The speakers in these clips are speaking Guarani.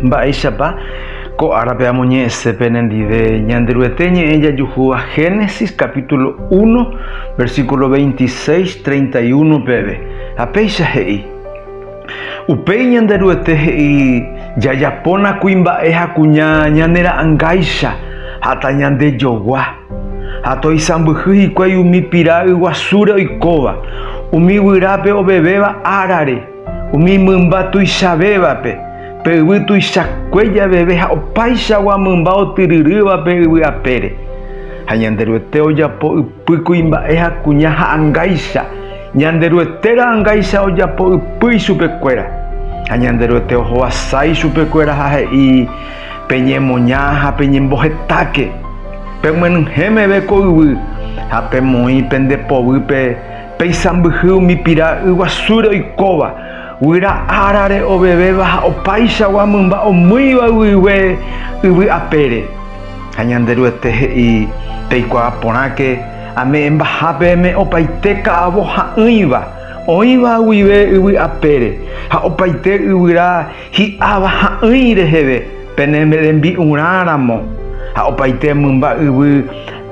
Mba'éichapa ko árape amoñe'ẽse penendive Ñanderuete ñe'ẽ jajuhúva Génesis capítulo 1, versículo 26, 31 peve. Ha péicha he'i, Upéi Ñanderuete he'i, Jajapóna kuimba'e ha kuña ñane ra'angáicha ha tañandejogua, ha toisãmbyhy hikuái umi pira yguasúre oikóva, umi guyrápe ovevéva árare, umi mymba tuichavévape, pe yvy tuichakue javeve ha opaichagua mymba otyryrývape yvy apére. Ha Ñanderuete ojapo ypy kuimba'e ha kuña ha'angáicha, Ñanderuete ra'angáicha ojapo ypy ichupekuéra. Ha Ñanderuete ohovasa ichupekuéra ha he'i, Peñemoña ha peñembohetáke, pemyenyhẽ meve ko yvy, ha pemoĩ pende poguýpe peisãmbyhy umi pira yguasúre oikóva, guyra árare ovevéva ha opaichagua mymba omýiva yvygue yvy apére. Ha Ñanderuete he'i, Peikuaa porãke, ame'ẽmbaha peẽme opaite ka'avo ha'ỹiva, oĩva guive yvy apére, ha opaite yvyra hi'áva ha'ỹi reheve pene rembi'urã ramo, ha opaite mymba yvy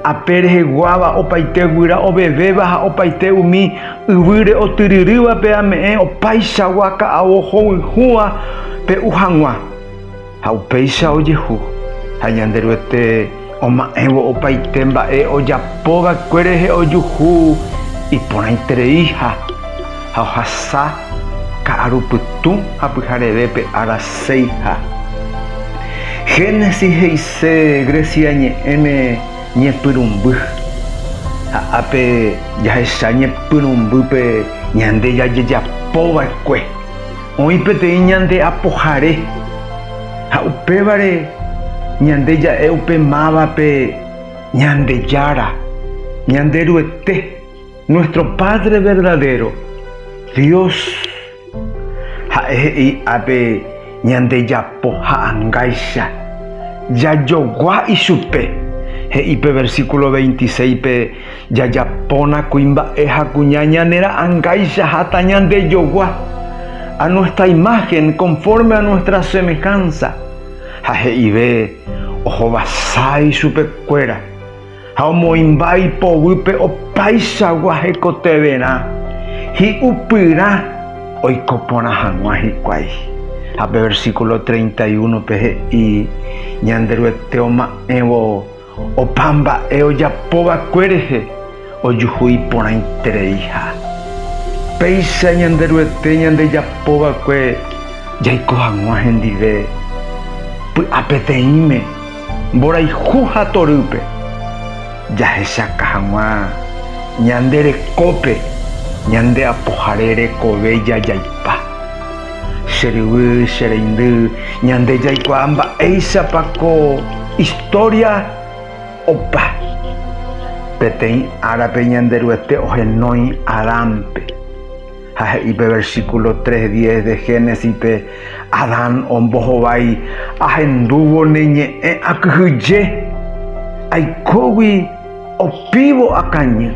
ape reheguáva, opaite guyra ovevéva ha opaite umi yvýre otyryrývape ame'ẽ opaichagua ka'avo hovyhũva pe'u hag̃ua. Ha upéicha ojehu, ha Ñanderuete oma'ẽvo opaite mba'e ojapo va'ekue rehe ojuhu iporãitereiha, ha ohasa ka'arupytũ ha pyhareve pe ára seiha. Génesis he'ise Grecia ñe'ẽme ñepyrũmby, ha ápe jahecha ñepyrũmbýpe ñande jajejapo va'ekue. Oĩ peteĩ ñande apohare, ha upévare ñande ja'e upe mávape Ñandejára, ñande Ruete, nuestro Padre verdadero, Dios. Ha'e he'i ápe ñande japo ha'angáicha, jajogua ichupe, he'i pe versículo 26-pe Jajapóna kuimba'e ha kuña ñane ra'angáicha ha tañandejogua, a nuestra imagen, conforme a nuestra semejanza. Ha he'ive ohovasa ichupekuéra, ha omoĩmba ipoguýpe opaichagua hekoteverã, hi'upyrã oiko porã hag̃ua hikuái. Ha pe versículo 31-pe he'i, Ñanderuete oma'ẽvo Opa mba'e ojapo va'ekue rehe ojuhu iporãitereiha. Péicha Ñanderuete ñandejapo va'ekue jaiko hag̃ua hendive py'a peteĩme, mborayhu ha torýpe, jahechaka hag̃ua ñande rekópe ñande Apohare rekove jajaipa. Che ryvy, che reindy, ñande jaikuaa mba'éichapa ko istória opa. Peteĩ árape Ñanderuete ohenói Adánpe, ha he'i pe versíkulo 3:10 de Génesispe, Adán ombohovái, Ahendúvo ne ñe'ẽ akyhyje, aikógui Opívo akañy.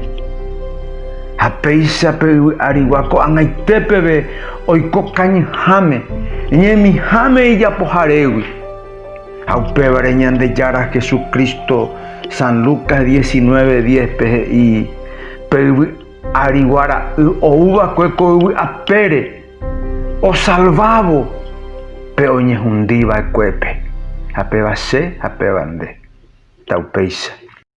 Ha péicha pe yvy arigua ko'ag̃aite peve oiko kañyháme, ñemiháme ijapoharégui. Ha upévare Ñandejára Jesucristo San Lucas 19:10-pe he'i, Pe yvy arigua ra'y ou va'ekue ko yvy apére, osalvávo pe oñehundi va'ekuépe. Ha péva che ha péva nde. Taupéicha.